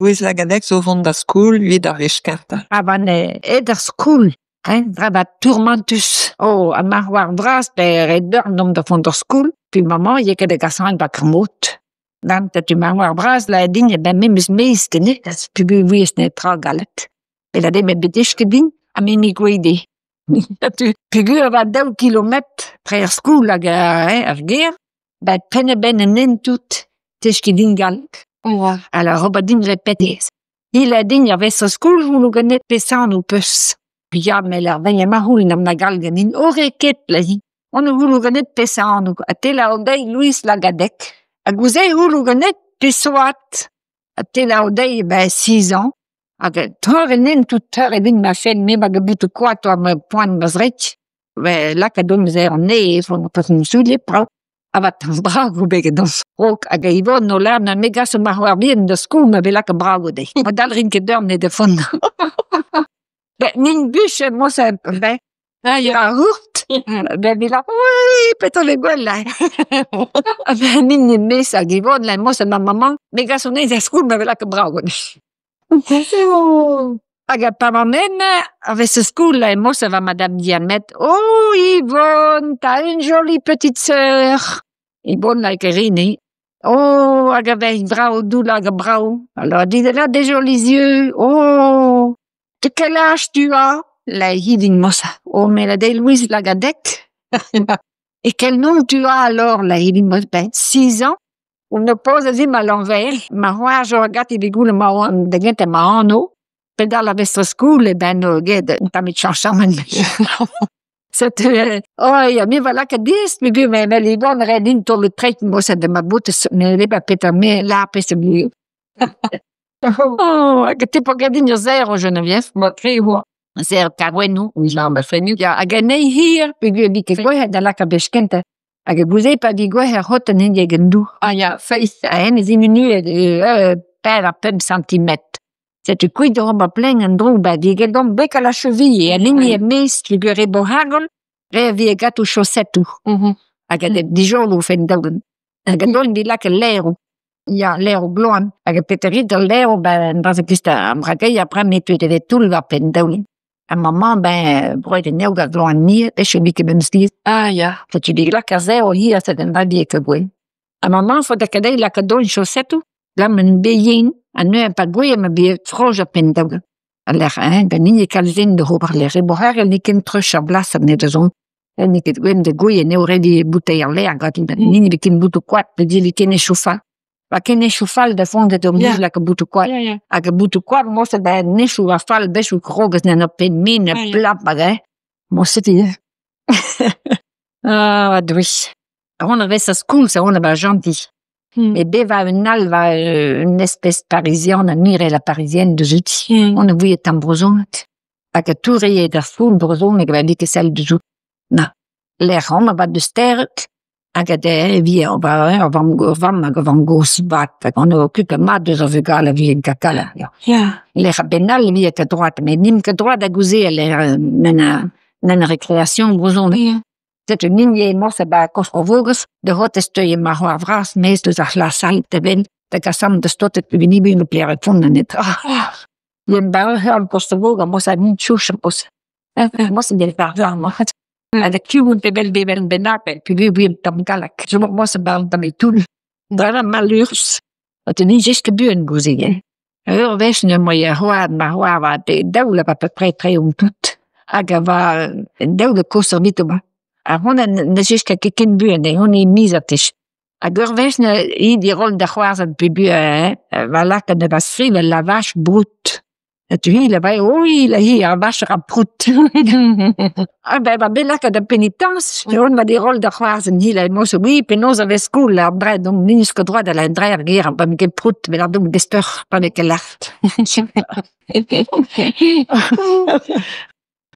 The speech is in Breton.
Louise Lagadec zo 'vont d'ar skol evit ar wech kentañ. Ha 'oan aet d'ar skol hein, dre ma tourmantus. Oh ha ma c'hoar vras 'ba deurc'h dont da vont d'ar skol pe ma mamm 'ya ket da gas ac'hanon 'ba ar mot. Nann setu ma c'hoar vras lâret din eo memes mezh ganit peogwir 'ouiez netra galleg. Met a-benn bet desket din ha me 'me goude. Peogwir e oa daou kilometr etre ar skol hag ar gêr 'ba penn-da-benn an hent tout 'teskiñ din galleg. Alors ober din repetiñ. Hi 'lâr din ar vestrez-skol 'c'houllo ganit peseurt anv 'peus. Ya me 'lâr dezhi emañ c'houl ma galleg ganin. Oh 'rit ket 'lâr-hi. On a c'houllo ganit peseurt anv ha te 'lâro dezhi Louise Lagadec. Ha goude e c'houllo ganit peseurt oad ha te 'lâro dezhi ben six ans. Hag torret int tout torret int ma fenn me hag botoù-koad war ma poan ma zreid. Lakaet on neuze anezhe avat brav eo bet ganin raok hag Yvonne o lâret na me gaso ma c'hoar bihan da skol ma vez lakaet brav dezhi. Ma dalc'hin ket deoc'h met da vont. Ben n'int buchet morse ben ar ben me lâr oui petra 'vez gwell aze. Ben int e-maez hag Yvonne lâr morse ma maman me gaso anezhi da skol ma vez lakaet brav ganti. Hag pa oan ar vestrez-skol morse war madame Diamet oh Yvonne t'as une jolie petite sœur. Yvonne hag René. Oh hag a vez brav doull hag brav. Alors dit elle a des jolis yeux. Oh de quel âge tu as? Lâr-hi din morse. Oh me lâr dezhi Louise Lagadec. Et quel nom tu as alors? Lâr-hi din morse. Ben six ans. On a paozet dimp à l'envers. Ma c'hoar zo ganti bet goulennet ma oan da gentañ ma anv. Pedal ar vestrez-skol eo ben get un tammig cheñchamant. Setu oh ya me 'va lakaet diaes peogwir me Yvonne a rae din taol treid morse ma botez ne ket petra me lâr peseurt gwir. Oh hag te 'po ket din ur serr Geneviève? Mat-tre e oa. Serr kaouennoù. Ya hag anezhi hir peogwir n'eo ket gwezhet da lakaat wech kentañ. Hag goude pa vi gwezh ar c'hotenn hini hag an dour. Ah ya, feiz, hennezh diminuet pevar pemp santimetr. Setu kuit d'ober plaen an dro ba digedomp bek à la cheville an hini e-maez peogwir eo Bro-C'hall re a vije ganto chaosetoù. Hag a dijolo fenn daoulenn. Hag an holl vez lakaet lêroù. Ya, lêroù gloan. Hag petra rit al lêroù ben dra ze just ar brageier bremañ e teu da vet toull war penn daoulin. Ha ma mamm ben broet anezho gant gloan mir echu n'eo ket memes giz. Ah ya. Setu bet lakaet ar serr hir set an dra ket gwell. Ha ma mamm faota ket dezhi lakaat dont chaosetoù gant un yen ha neuze pa gouezh ma vez froz ar penn daoulin. Al lec'h hein da hini kalz den d'ober lec'h e Bro-C'hall n'eo ket treuz ar blas anezhe da zont. N'eo ket gwenn da gouezh eo ret eo bouteier lêr ganti n'hini n'eo ket botoù-koad ne ket echoù-fall. Pa ken echoù-fall da vont da ya lakaat botoù-koad. Hag ar botoù-koad morse da nechoù a fall bechoù krogas en ur penn min ha plap hag hein. Bon setu Ah doueez. A-hont a vez ar skol a-hont a jentil. Met bevañ un all war un espèce parizian ha miret la parisienne deus outi. On a ouiet tamm brezhoneg. Hag a touree d'ar skol brezhoneg va n'eo ket sell deus out. Na. Lec'h omp avat deus Stered hag a dezhe e vi ur vamm hag ur vamm-gozh vat hag on okupe mat deus ar vugale a vijen katal. Ya. Lec'h a-benn all e vi ket droad met n'int ket droad da gaozeal en en récréation brezhoneg. Setu nin eo morse 'ba Kof-ar-Vogez da c'hortoz teuio ma c'hoar vras maez deus ar c'hlas all da benn da gas an da staotet peogwir ni 'pelec'h e tont netra. Yen bar Kof-ar-Vogez morse a nin chouch morse. Morse n'eo ket ar marc'had. Ha da piv on evel evel bennak peogwir un tamm galleg. Zo morse 'ba an tamm e-toull. Dra malheurus. Ha te n'ijez ket buan goude hein. Ur wech em boa c'hoar ma c'hoar war daou à peu près tre omp tout. Hag a oa daou da koz evito. Ha honnezh ne zesk ket ken buan eo honnezh miz ar tech. Hag ur wech hi diroll da c'hoarzhin peogwir va lakaet da skrivañ la vache broute. Setu hi lavaret oui hi ar vache a ra prout. Ah ben va bet lakaet ar penitañs on ma diroll da c'hoarzhin hi lavaret morse oui penaos a vez skol ar dra donc n'eus ket droad da dra er gêr pa n'eo ket prout met ar dog bestoc'h pa n'eo ket lart.